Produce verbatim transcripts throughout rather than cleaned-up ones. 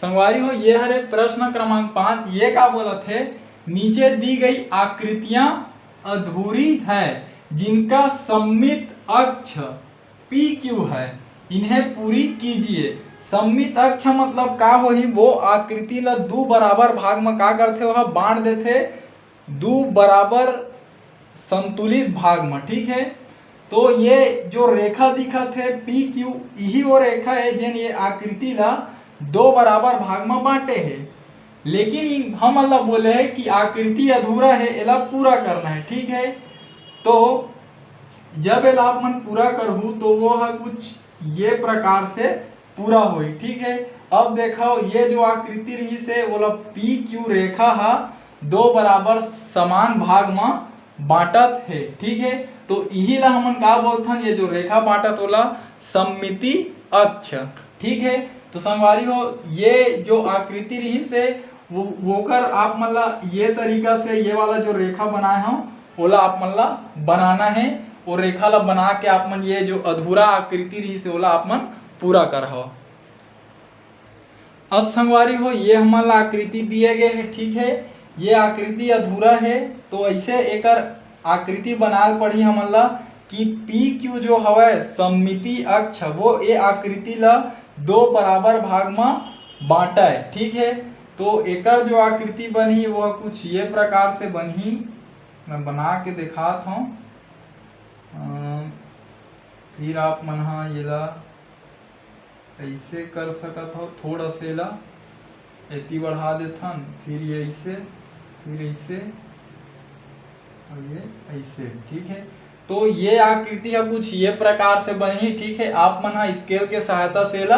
संगवारी हो, ये हरे प्रश्न क्रमांक पाँच। ये का बोलत हे? नीचे दी गई आकृतियां अधूरी है, जिनका सममित अक्ष पी क्यू है, इन्हें पूरी कीजिए। सममित अक्ष मतलब का होही? वो आकृति ला दू बराबर भाग म का करथे, वह बांट देथे दू बराबर संतुलित भाग म, ठीक है। तो ये जो रेखा दिखत हे पी क्यू, यही वो रेखा है जेन ये आकृति ला दो बराबर भाग म बांटे हे। लेकिन इ-, हमन ला बोले हे कि आकृति अधूरा है, एला पूरा करना है, ठीक है। तो जब एला आप मन पूरा करहू तो वो ह कुछ ये प्रकार से पूरा होई, ठीक है। अब देखो, ये जो आकृति रहिस हे, ओला पी क्यू रेखा हा दो बराबर समान भाग म बांटत हे, ठीक है। तो इही ला हमन का बोलथन, ये जो रेखा बांटत ओला सममिति अक्ष, ठीक है। तो संगवारी हो, ये जो आकृति रहिस हे, वो, वोकर आप मन ला ये तरीका से ये वाला जो रेखा बनाए हव, ओला आप मन ला बनाना है। वो रेखा ला बना के आप मन ये जो अधूरा आकृति रहिस हे, ओला आप मन पूरा करहव। अब संगवारी हो, ये हमन ला आकृति दिए गए है, ठीक है। ये आकृति अधूरा है, तो ऐसे एकर आकृति बनाल पड़ी हमन ला कि पी क्यू जो हवय सममिति अक्ष, वो ए आकृति ला दो बराबर भाग म बांटय, ठीक है। तो एकर जो आकृति बनही वो कुछ ये प्रकार से बनही, मैं बना के दिखात हूँ। अ, फिर आप मन हा येला ऐसे कर सकत हो, थोड़ा से ला एती बढ़ा देथन, फिर ये ऐसे, फिर ऐसे और ये ऐसे, ठीक है। तो ये आकृति हा कुछ ये प्रकार से बनही, ठीक है। आप मन हा स्केल के सहायता से ला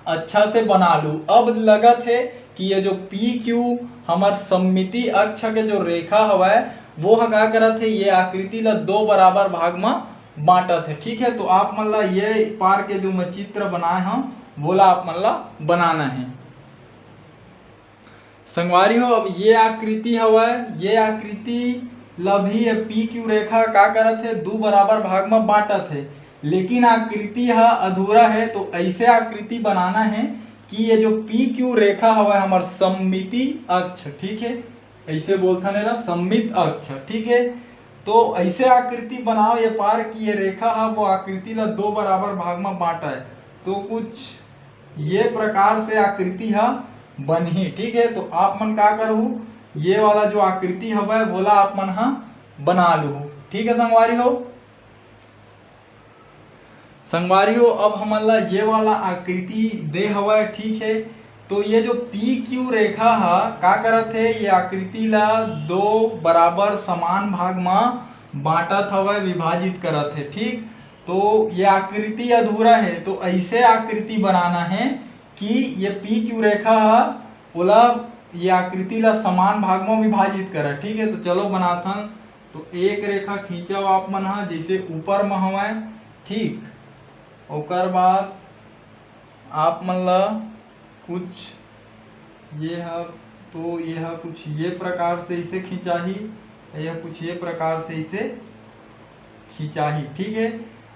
अच्छा से बना लू। अब लगत है कि ये जो पी क्यू हमर सममिति अक्ष के जो रेखा हवय, वो ह का करत है, ये आकृति ला दो बराबर भाग म बांटत है, ठीक है। तो आप मन ला ये पार के जो मैं चित्र बनाए हूँ, वोला आप मन ला बनाना है। संगवारी हो, अब ये आकृति हवय, ये आकृति ला भी ये पी क्यू रेखा का करत है, दू बराबर भाग म बांटत है, लेकिन आकृति ह अधूरा है। तो ऐसे आकृति बनाना है कि ये जो पी क्यू रेखा हवय हमर सममिति अक्ष, ठीक है, ऐसे बोलथन एला सममित अक्ष, ठीक है। तो ऐसे आकृति बनाओ ये पार कि ये रेखा ह वो आकृति ला दो बराबर भाग म बांटय। तो कुछ ये प्रकार से आकृति ह बनही, ठीक है। तो आप मन का करहू, ये वाला जो आकृति हवय वोला आप मन ह बना लूहू, ठीक है संगवारी हो। संगवारी हो, अब हमन ला ये वाला आकृति दे हवय, ठीक है। तो ये जो पी क्यू रेखा ह का करत है, ये आकृति ला दो बराबर समान भाग म बांटत हवय, विभाजित करत है, ठीक। तो ये आकृति अधूरा है, तो ऐसे आकृति बनाना है कि ये पी क्यू रेखा ह ओला, ये आकृति ला समान भाग म विभाजित करा, ठीक है। तो चलो बनाथन। तो एक रेखा खींचव आप मन ह, जैसे ऊपर म हवय, ठीक। ओकर बाद आप मन ला कुछ ये ह, तो ये ह कुछ ये प्रकार से इसे खिंचाही, यह कुछ ये प्रकार से इसे खिंचाही, ठीक है।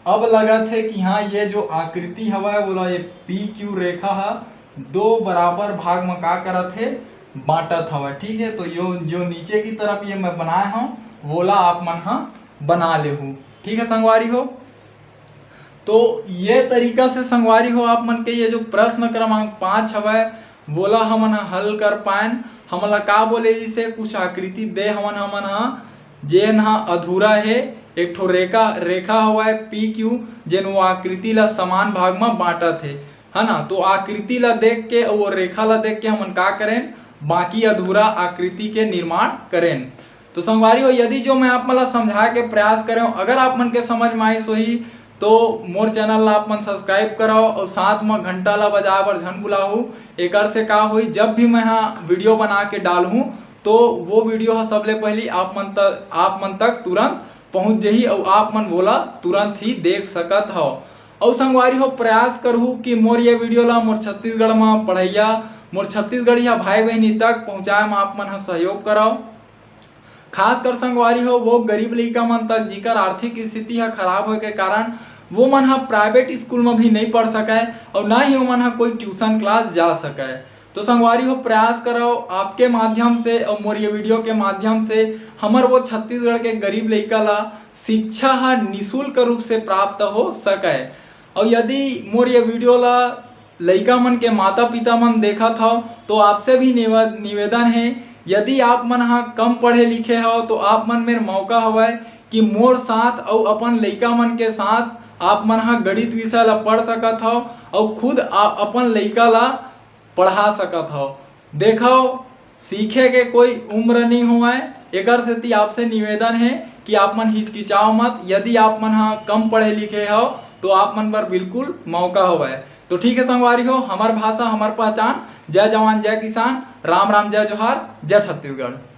अब लगत है कि हाँ, ये जो आकृति हवय, वोला ये पी क्यू रेखा ह दो बराबर भाग म का करत है, बांटत हवय, ठीक है। तो यो जो नीचे की तरफ ये मैं बनाए हूँ, वोला आप मन ह बना लेहू, ठीक है संगवारी हो। तो ये तरीका से संगवारी हो, आप मन के ये जो प्रश्न क्रमांक पाँच हवय, वोला हमन ह हल कर पाएन। हमन ला का बोले रिहिसे, कुछ आकृति दे हवन हमन ह, जेन ह अधूरा हे, एक ठो रेखा, रेखा हवय पी क्यू, जेन वो आकृति ला समान भाग म बांटत हे, है ना। तो आकृति ला देख के अउ वो रेखा ला देख के हमन का करेन, बाकी अधूरा आकृति के निर्माण करेन। तो संगवारी हो, यदि जो मैं आप मन ला समझाए के प्रयास करे हूँ, अगर आप मन के समझ में आइस होही, तो मोर चैनल ला आप मन सब्सक्राइब करव अउ साथ म घंटा ला बजाए बर झन भुलाहू। एकर से का होही, जब भी मैं हा वीडियो बना के डालहूँ, तो वो वीडियो ह सबले पहली आप मन तक, आप मन तक तुरंत पहुँच जही अउ आप मन वोला तुरंत ही देख सकत हव। अउ संगवारी हो, प्रयास करहू कि मोर ये वीडियो ला मोर छत्तीसगढ़ म पढ़इया, मोर छत्तीसगढ़िया भाई बहिनी तक पहुँचाए म आप मन ह सहयोग करव। खासकर संगवारी हो, वो गरीब लइका मन तक, जिकर आर्थिक स्थिति ह खराब होए के कारण वो मन ह प्राइवेट स्कूल म भी नइ पढ़ सकय अउ ना ही ओमन ह कोई ट्यूशन क्लास जा सकय। तो संगवारी हो, प्रयास करव आपके माध्यम से और मोर ये वीडियो के माध्यम से हमर वो छत्तीसगढ़ के गरीब लइका ला शिक्षा ह निशुल्क रूप से प्राप्त हो सके। और यदि मोर ये वीडियो ला लइका मन के माता पिता मन देखत हव, तो आपसे भी निवे-, निवेदन हे, यदि आप मन ह कम पढ़े लिखे हव, तो आप मन मेर मौका हवय कि मोर साथ अउ अपन लइका मन के साथ आप मन ह गणित विषय ला पढ़ सकत हव अउ खुद आ-, अपन लइका ला पढ़ा सकत हव। देखव, सीखे के कोई उम्र नहीं होवय। एकर सेती आपसे निवेदन हे कि आप मन हिचकिचाव मत। यदि आप मन ह कम पढ़े लिखे हव, तो आप मन बर बिल्कुल मौका हवय। तो ठीक है संगवारी हो, हमर भाषा हमर पहचान। जय जवान, जय किसान, राम राम, जय जोहार, जय छत्तीसगढ़।